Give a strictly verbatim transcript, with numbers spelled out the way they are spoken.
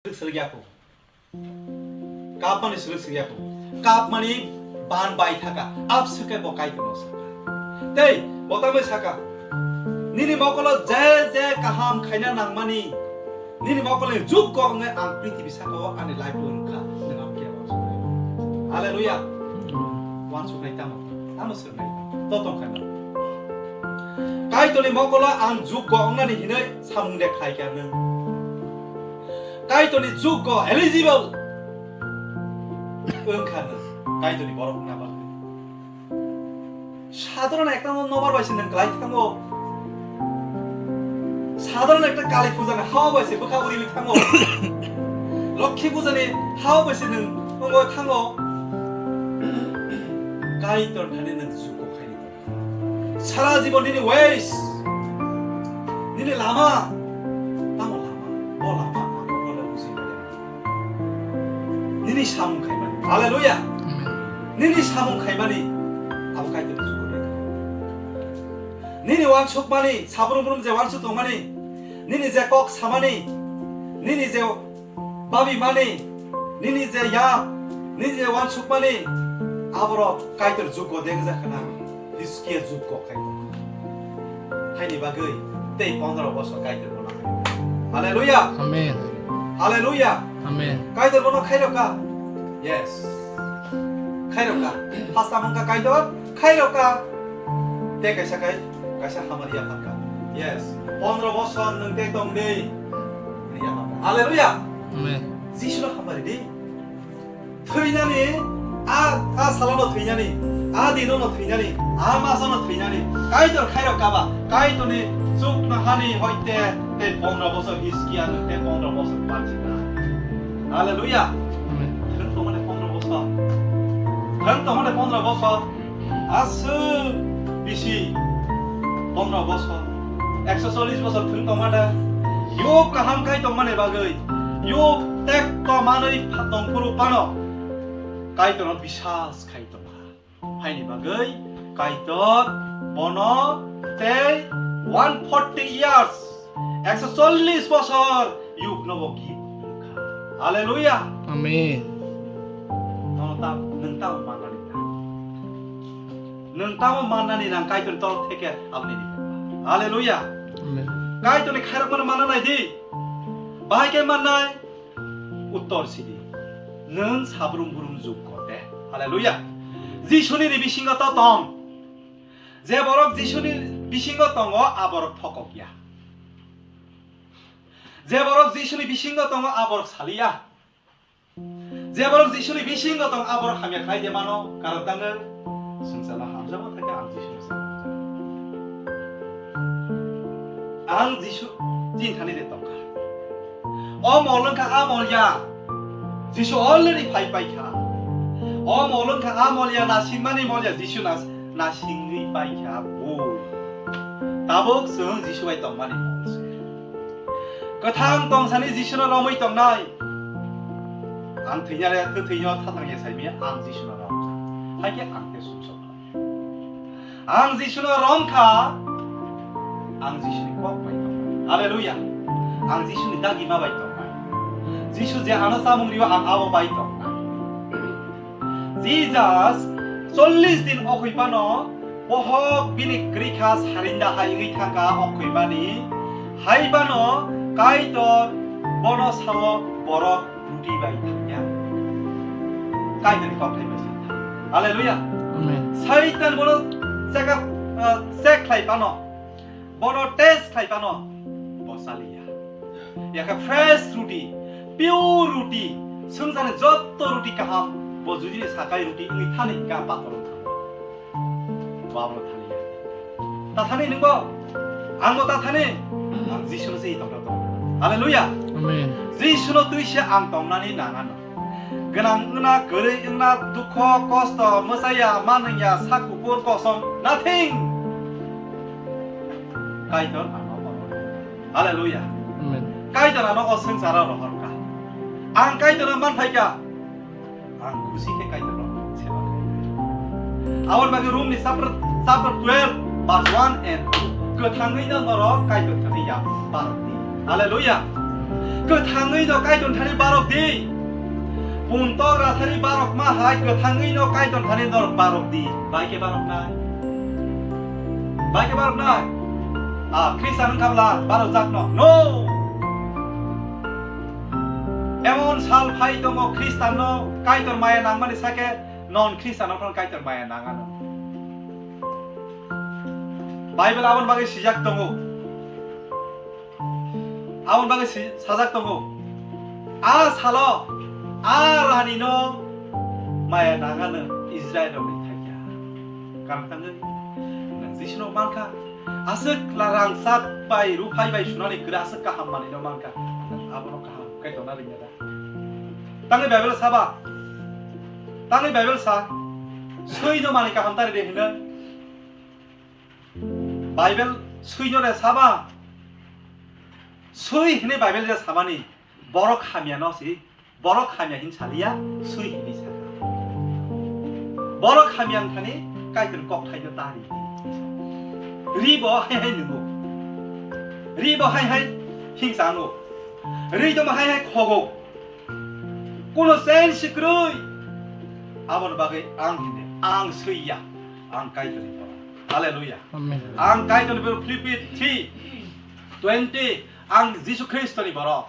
Swrwk swrwk ya kho. Kapmani swrwk swrwk ya kho. Kapmani ban bai thaka. Abswk khe bo Kaitorno sakha. Tei bo tamwi sakha, "Nini mokolo je je kaham khaina nangmani, nini mokolni jukgo wngwi ang prithibi saka-o ani life-no rwkha." Nwng ang khe uansuknai. Hallelujah. Uansuknai tamo? Tamo swrwngnai? To tongkha na? Kaitorni mokolo ang jukgo wngnani hinwi samung de khlaikha nwng. Kaitorni jukgo eligible wngkha nwng Kaitorni borok wngna bagwi. Sadharon ekta nobar bai se nwng kwlai thango. Sadharon ekta Kali puja ni hao bai se bwkha uriwi thango. Lokhi puja ni hao bai se nwng wngo thango. Kaitor thani nwng jukgo khaini tong. Sara jibon nini ways, nini lama, tamo lama, bo lama, ang bono buji manya. Nini samung khaimani. Hallelujah. Amen. Nini samung khaimani. Abo Kaitor ni jugo de. Nini wansukmani, sabrum brum je wansuk tongmani, nini je kok samani, nini je babi mani, nini je ya, nini je wansuk mani, aborok Kaitor jugo dengja khna, Hiskia jugo Kaitor. Haini bagwi tei pondro bosor Kaitor bono hai. Hallelujah. Amen. Hallelujah. Amen. Kaitor bono khairokha. Yes. Khairokha. Hasta mungka Kaitor khairokha. Tei kaisa kai, kaisa hamari yapharkha. Yes. Pondro bosor nwng tei tong di. Hallelujah. Amen. Jisu no hamari di. Thwinani, a, a salo no thwinani, a dino no thwinani, a maso no thwinani. Kaitor khairok kaba, Kaitor ni chuk no hani hoite tei pondro bosor Hiskia nwng tei pondro bosor panchika. Hallelujah. Amen. Thwng tongmani pondro bosor. Thwng tongmani pondro bosor. Aswk bisi pondro bosor, ekso chollish bosor thwng tongma da, yuk kaham khai tongmani bagwi, yuk tekto manwi pha-, tongphuru phano Kaitorno bisas khai tongkha. Haini bagwi Kaitor bono tei one forty years, ekso chollish bosor yukno bo gift rwkha. Hallelujah. Amen. Nono ta, nwng tamo mannani ta. Nwng tamo mannani nang Kaitorni torok theke aboni rikha. Hallelujah. Amen. Kaitorni khairokmano manna nai di. Bahai khe mannai? Uttor sidi. Nwng sabrum brum jukgo de. Hallelujah. Jisuni ni bisingo to tong. Je borok Jisuni bisingo tongo, a borok thokok ya. Je borok Jisuni bisingo tongo, a borok saliya. Je borok Jisuni bisingo tong, a borok hamya khlai de mano, karon tangwi swngcharno hamjakma thangkhe ang Jisuni se hamjak. Ang Jisu chini thani de tongkha. O mol wngkha a mol ya. Jisu already phai paikha. O mol wngkha a mol ya, nasingmani mol ya, Jisu nas-, nasingwi paikha bo. Tabuk chwng Jisu bai tongmani mol se. Kwthang tongsani Jisuno romwi tongnai. Ang thwina le, thwi-, thwino thathang ya saimanya, ang Jisuno romjak. Hai khe ang khe sumsok kha. Ang Jisuno romkha, ang Jisuni kok bai tongnai. Hallelujah. Ang Jisuni dagima bai tongnai. Jisu je ano chamung rio, ang abo bai tongnai. Jesus chollish din okhoi phano bohok bini kwrwi kha, sarinda hai wngwi thangkha okhoi mani. Hai phano Kaitor bono sao borok ruti bai thangya. Kaitorni kokthai bai se thang. Hallelujah. Amen. Saitan bono check up, uh, check khlai phano, bono test khlai phano, bo chaliya. Yakha fresh ruti, pure ruti, swngcharni jotto ruti kaham, bo judini sakai ruti wngwi thani hwnkhe ang pathor wngkha. Bo abono thaliya. Ta thani nwngbo? Angbo ta thani? Ang Jisuno se tongthok tongo. Hallelujah. Amen. Jisuno twi se ang tongnani nangano. Gwnang wngna, kwrwi wngna, dukho, kosto, mwchaya, manwngya, sak kuphur, kosom, nothing. Kaitor ano kono. Hallelujah. Amen. Kaitor ano o swngcharo rohorkha. Ang Kaitorno manphaikha. Ang khusi khe Kaitorno seba khlai. Aboni bagwi Romni chapter, chapter twelve, verse one and two. Kwthangwi no norok Kaitor thani ya pardi. Hallelujah. Kwthangwi no Kaitor thani barok di. Puntok rathani barok ma hai kwthangwi no Kaitor thani norok barok di. Bai khe barok nai? Bai khe barok nai? A Khristan wngkha bla barok jak no? No. Emon sal phai tongo Khristan no Kaitor maya nangmani sake non Khristan no phano Kaitor maya nang ano. Bible aboni bagwi sijak tongo. Aboni bagwi si-, sajak tongo. A salo a rani no maya nang ano Israel rok ni thakya. Karon tangwi nwng Jisu no mankha. Aswk la rangchak bai ruphai bai sunani kwrwi aswk kaham manwi no mankha. Nwng abono kaham khe tongna rwngya da? Tangwi Bible saba. Tangwi Bible sa. Swi no mani kaham tari de hino. Bible swi no re saba. Swi hini Bible je samani borok hamya no si. Borok hamya hin saliya, swi hini saka. Borok hamya thani Kaitor kok thai no tari. Ri bo hai hai nungo. Ri bo hai hai hingsa ango. Ri to ma hai hai khogo. Kuno sen sikrui. Aboni bagwi ang hini, ang swiya, ang Kaitorni borok. Hallelujah. Amen. Ang Kaitorni borok Philippi three twenty, ang Jisu Khristoni borok.